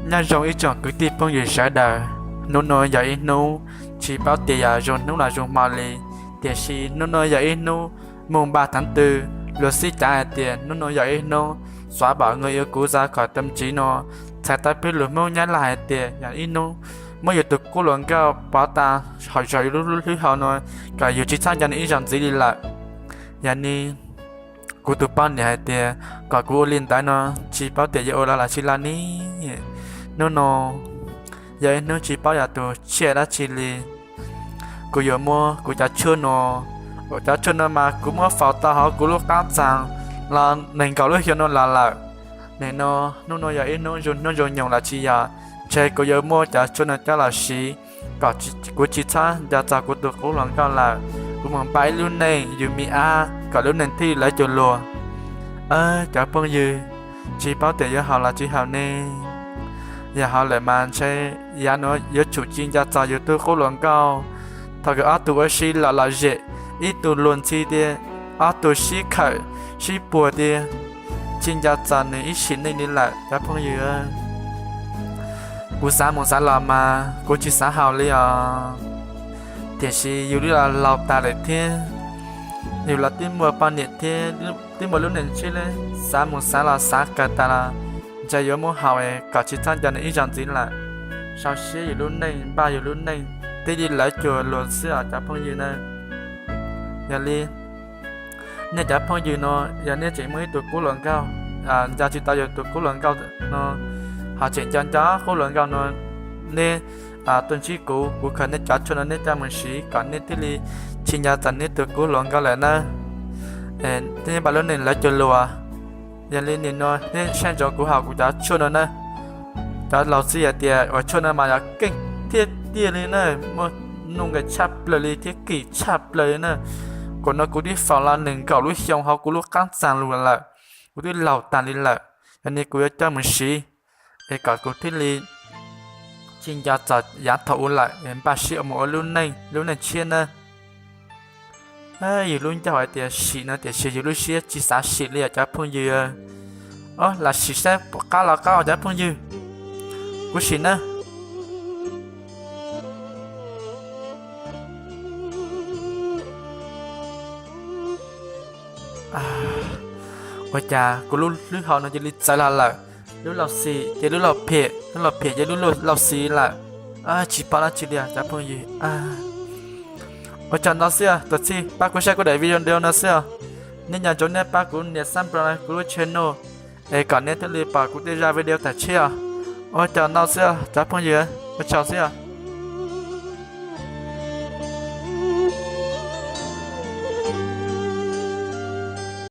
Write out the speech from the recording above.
Nyob zoo ib tsoom kwv tij phooj ywg sawv daws, hnub no yog ib hnub tsis paub tias yog zoo hnub los zoo hmo li, tiam sis hnub no yog ib hnub mus npaj thaj twg, luag xij cav hais tias hnub no yog ib hnub xóa bỏ người yêu cũ ra khỏi tâm trí no, txhais tau peb lus Hmoob Nyab Laj hais tias yog ib hnub muab yus tus qub hluas nkauj pov tas hauv zog yus lub hlwb hauv no, kom yus tsis txhob nco nws ib zaug ntxiv li lawm. Yog ne, kuv tus poj niam hais tias kom kuv ua li ntawd no, tsis paub tias yuav ua los los tsis los ne. Hnub no yog ib hnub tsis paub yog tus tsiaj dab tsi li, kuv yuav muab kuv cov tshuaj no, cov tshuaj no mas kuv muab faus tau hauv kuv lub qab txag los nees nkaum lub xyoo no los lawm. Nim no, hnub no yog ib hnub zoo hnub zoo nyoog los tsis yog, ntshe kuv yuav muab cov tshuaj no coj los siv kom kuv tsis txhob nco txog kuv tus qub hluas nkauj lawm. Kuv mus npaj ib lub neej yus me ab kom lub neej thiaj lawv cuag luag. Cov phooj ywg, tsis paub tias yuav haum los tsis haum ne. Yog haum lawm mas ntshe yav no yuav tsum tsis nco txog yus tus qub hluas nkauj. Thaum kawg ob tug ua si los lom zem, ib tug luag ntxhi tias ob tug sib khawm sib puag tias tsis nco txog nws ib sim neej li lawm cov phooj ywg. Kuv xav mus xav los mas kuv tsis xav haum li os. Tiam sis yus twb los laus tas lawm thiab, yus los twb muaj poj niam thiab twb muaj lub neej tshiab li, xav mus xav los xav kawg tas los ntshe yuav muab haum kom tsis txhob nco nws ib zaug ntxiv lawm. Sau siab yus lub neej, npaj yus lub neej, thiaj li lawv cuag luag xwb os cov phooj ywg na. Yog li nej cov phooj ywg no, yog nej tseem muaj ib tug qub hluas nkauj, nco tsis tau yus tus qub hluas nkauj no, ho tseem nco nco qub hluas nkauj no, nej tuaj ntsib kuv, kuv khaws nej cov tshuaj no nej coj mus siv kom nej thiaj li tsis nco txog nej tus qub hluas nkauj lawm na. Thiaj npaj lub neej lawv cuag luag. Yog li nim no nej saib ntsoov kuv haum kuv cov tshuaj no na. Cov laus xwb hais tias uas tshuaj no mas yog keej thiab tiag li na, muaj nuj nqis tshaj plaws li thiab kim tshaj plaws li na. Kuv no kuv twb faus los nees nkaum lub xyoo hauv kuv lub qab txag lug lawm, kuv twb laus tas li lawm. Yog li kuv yuav coj mus siv es kom kuv thiaj li tsis nco txog yav thaum ub lawm, npaj siab mus ua lub neej, lub neej tshiab na. Yus lub ncauj hais tias sim no tiam sis yus lub siab tsis xav sim li os cov phooj ywg. Os, lam sim saib puas qab los qab os cov phooj ywg. Kuv sim na. Ua cas kuv lub hlwb hauv no cia li txawv los lawm? Lub laus xis ces lub laus phem, lub laus phem ces lub laus xis lawm. Tsis paub dab tsi li os cov phooj ywg. Ua tsaug ntau xwb os, tuaj txhij pab kuv saib kuv daim video no xwb os. Nej nco ntsoov nej pab kuv nias subscribe kuv lub channel es kom nej thiaj li pom kuv tej zaj video tam tshiab os. Ua tsaug ntau xwb os cov phooj ywg, ua tsaug xwb os.